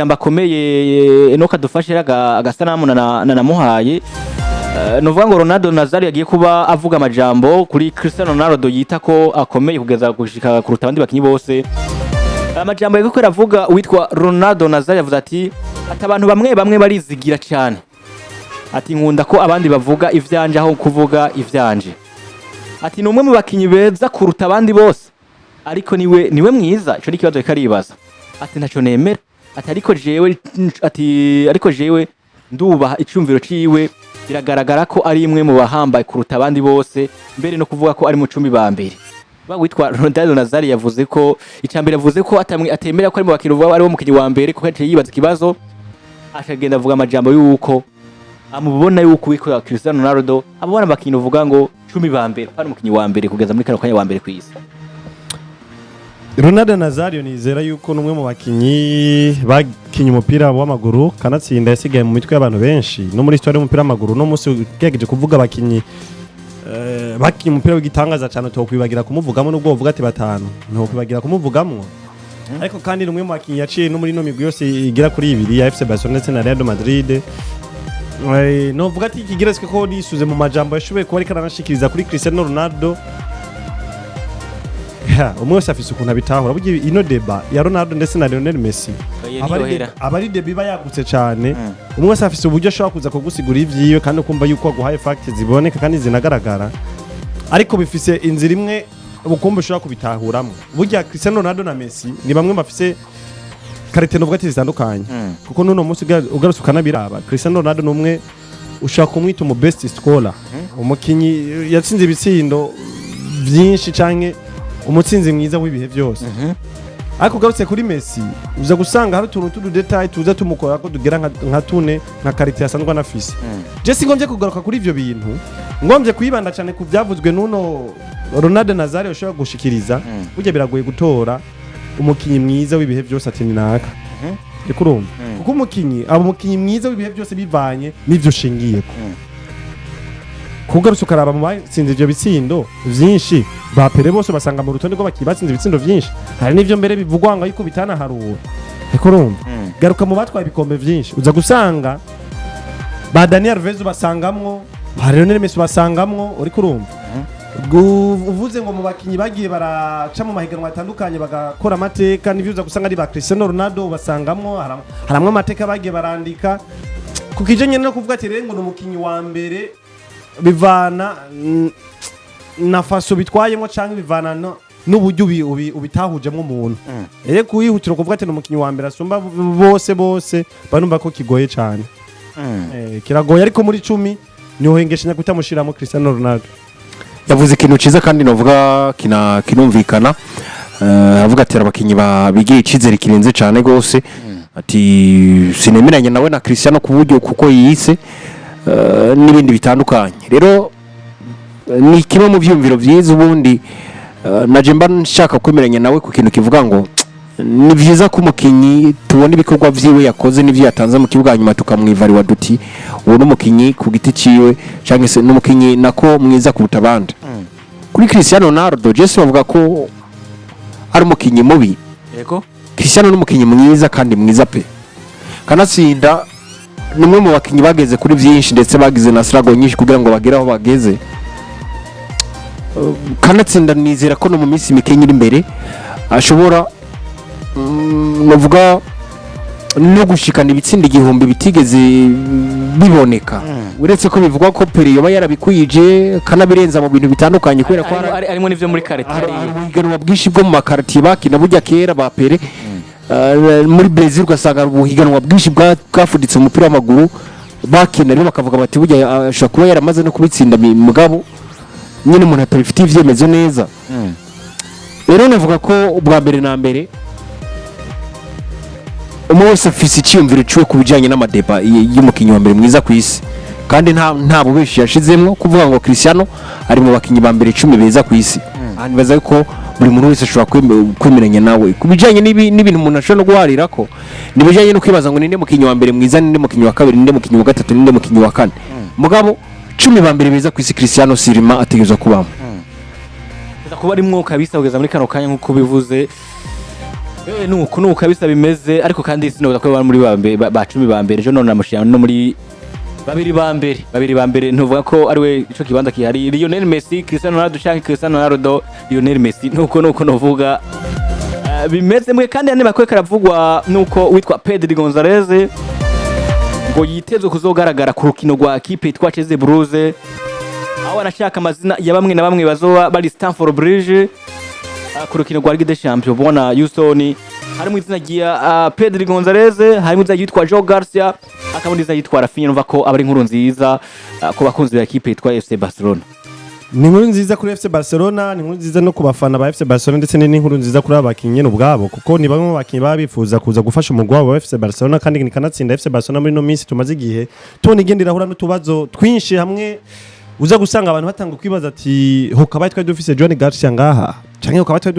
Amajambo akomeye Enoka dufashe agasanamu nanamuhaye. Novuga ngo Ronaldo Nazario yagiye kuba avuga amajambo kuri Cristiano Ronaldo yita ko akomeye kugeza gushika kuruta abandi bakinyi bose. Amajambo yagiye ko aravuga uwitwa Ronaldo Nazario, yavuze ati abantu bamwe bamwe barizigira cyane, ati nkunda ko abandi bavuga ivyanje aho kuvuga ivyanje, ati ni umwe mu bakinyi beza kuruta abandi bose, ariko niwe mwiza? Ico ni ikibazo yariko aribaza. Ati ntaco nemera, ati ariko jewe, ati ariko jewe ndubaha icumviro ciwe, biragaragara ko ari imwe mu bahambaye kuruta abandi bose, mbere no kuvuga ko ari mu 10 ba mbere. Ba witwa Ronaldo Nazario yavuze ko icambere yavuze ko atamwe atemera ko ari mu bakinyi uvuga ari wo mukinyi wa mbere, kuko yaciye yibaza ikibazo, akagenda avuga amajambo yuko amubona yuko witwa Cristiano Ronaldo amubona abakinyi uvuga ngo 10 ba mbere, ari umukinyi wa mbere kugeza muri kano kanya, wa mbere kw'isi. Ronaldo Nazario nizera yuko numwe mu bakinyi bakinye umupira w'amaguru kanatsinda yasigaye mu mitwe y'abantu benshi no muri histoire y'umupira w'amaguru. No munsi ugerageje kuvuga abakinyi bakinye umupira w'igitangaza cyane, utokwibagira kumuvugamo, nubwo wovuga ati batanu ntokwibagira kumuvugamo. Ariko kandi ni umwe mu bakinyi yaciye no muri ino migwi yose igera kuri ibiri ya FC Barcelona ndetse na Real Madrid. Novuga ati ikigeretswe ko nisuze mu majambo yashoboye kuba ariko aranashikiriza kuri Cristiano Ronaldo. Ha, umwe wese afise ukuntu abitahura. Burya ino débat ya Ronaldo ndetse na Lionel Messi Oya, aba ari ntiyohera. Aba ari débat iba yagutse cyane. Umwe wese afise uburyo ashobora kuza kugusigura ivyiwe kandi ukumva yuko aguhaye facts ziboneka kandi zinagaragara, ariko bifise inzira imwe ubukumbi ushobora kubitahuramo. Burya Cristiano Ronaldo na Messi ni bamwe bafise qualité novuga ati zitandukanye, kuko nuno munsi ugarutse ukanabiraba, Cristiano Ronaldo ni umwe ushobora kumwita umu best scorer, umukinyi yatsinze ibitsindo vyinshi canke umutsinzi mwiza w'ibihe byose. Ariko ugarutse kuri Messi, uza gusanga hari utuntu tw'udu détails tuza tumukora ko tugera nka tune nka qualité asanzwe anafise. Je singombye kugaruka kuri ivyo bintu, ngombye kwibanda cyane ku byavuzwe n'uno Ronaldo Nazario ushobora gushikiriza. Burya biragoye gutora umukinyi mwiza w'ibihe byose ati ni naka. Reka urumva, kuko umukinyi aba umukinyi mwiza w'ibihe byose bivanye n'ivyo ushingiyeko. Kugarutse ukaraba mu batsinze ivyo bitsindo vyinshi, ba Pele bose basanga mu rutonde rw'abakinyi batsinze ibitsindo vyinshi. Hari n'ivyo mbere bivugwa ngo yuko bitanaharuwe. Reka urumva, garuka mu batwaye ibikombe vyinshi, uza gusanga ba Daniel Alves basangamwo, ba Lionel Messi basangamwo. Uriko urumva, uvuze ngo mu bakinyi bagiye baraca mu mahiganwa atandukanye bagakora amateka, nivyo uza gusanga ari ba Cristiano Ronaldo basangamwo. Haramwo amateka bagiye barandika. Ku kijanye no kuvuga ati rero ngo ni umukinyi wa mbere, bivana na façon bitwayemo canke bivana n'uburyo ubitahujemwo umuntu. Rero kuwihutira kuvuga ati ni umukinyi wa mbere asumba bose bose, banumva ko kigoye cane. Kiragoye, ariko muri 10 nihohengeshanya kutamushiramo Cristiano Ronaldo. Yavuze ikintu cyiza kandi novuga kina kinumvikana. Avuga ati abakinyi bigiye icizere kirenze cyane gose, ati sinemeranya nawe na Cristiano ku buryo kuko yise n'ibindi bitandukanye. Rero ni kimwe mu byumviro byiza. Ubundi naje mba nshaka kwemeranya nawe ku kintu kivuga ngo ni byiza ko umukinyi tubona ibikorwa vyiwe yakoze n'ivyo yatanze mu kibuga, hanyuma tukamwivariwa duti uwo n'umukinyi ku giti ciwe cyangwa se n'umukinyi nako mwiza kuruta abandi. Kuri Cristiano Ronaldo, Jesse bavuga ko ari umukinyi mubi. Cristiano ni umukinyi mwiza kandi mwiza pe, kanatsinda ni umwe mu bakinyi bageze kuri byinshi, ndetse bagize na struggle nyinshi kugira ngo bagere aho bageze. Kanatsinda nizera ko no mu minsi mike iri imbere ashobora navuga no gushikana ibitsinda 1000 bitigeze biboneka, uretse ko bivugwa ko Pele yoba yarabikwije kanabirenza mu bintu bitandukanye kubera ko Harimo n'ivyo muri karite. Hari ubuhiganwa bwinshi bwo mu makaritiye bakina burya kera ba Pele. Muri Brazil ugasanga hari ubuhiganwa bwinshi bwafuditse mu mupira w'amaguru bakina. Rero bakavuga bati burya ashobora kuba yaramaze no kubitsinda, mugabo nyine umuntu atabifitiye ibyemezo neza. Rero navuga ko ubwa mbere na mbere umwe wese afise icyiyumviro ciwe ku bijyanye n'ama débats y'umukinnyi wa mbere mwiza ku isi, kandi nta bubeshi yashizemwo kuvuga ngo Cristiano ari mu bakinnyi ba mbere 10 beza ku isi. Aha nibaza ko buri muntu wese ashobora kwemeranya nawe ku bijyanye n'ibintu umuntu ashobora no guharira ko ni ibijyanye no kwibaza ngo ninde mukinnyi wa mbere mwiza, ninde mukinnyi wa kabiri, ninde mukinnyi wa gatatu, ninde mukinnyi wa kane. Mugabo 10 ba mbere beza ku isi, Cristiano Sirima ategerezwa kubamo. Kuba arimwo kabisa kugeza muri kano kanya nk'uko bivuze. Nuko kabisa bimeze, ariko kandi sinoza ko bari muri ba 10 ba mbere. Ejo none namushira no muri babiri ba mbere, babiri ba mbere. Ntuvuga ko ari we ico kibanza kihari, Lionel Messi, Cristiano Ronaldo, canke Cristiano Ronaldo, Lionel Messi. Nuko novuga bimeze mwe. Kandi ane bakwe karavugwa nuko witwa Pedri Gonzalez ngo yitezwe kuzogaragara ku rukino rwa équipe yitwa Chelsea Blues, aho arashaka amazina ya bamwe na bamwe bazoba bari Stamford Bridge ku rukino rwa Ligue des Champions. Ubona Houston harimo izina rya Pedri Gonzalez, harimo izina ryitwa Joe Garcia, hakabona izina ryitwa Rafinha. Numva ko aba ari inkuru nziza ku bakunzi ba équipe yitwa FC Barcelona. Ni inkuru nziza kuri FC Barcelona, ni inkuru nziza no ku bafana ba FC Barcelona, ndetse ni n'inkuru nziza kuri aba bakinnyi nyene ubwabo, kuko ni bamwe mu bakinnyi baba bifuza kuza gufasha umugwi wabo wa FC Barcelona. Kandi nikanatsinda FC Barcelona muri no minsi tumaze igihe tubona igenda irahura n'utubazo twinshi, hamwe uza gusanga abantu batanga kwibaza ati: "Hokabaye twari dufise Joan Garcia ngaha, canke hokabaye twari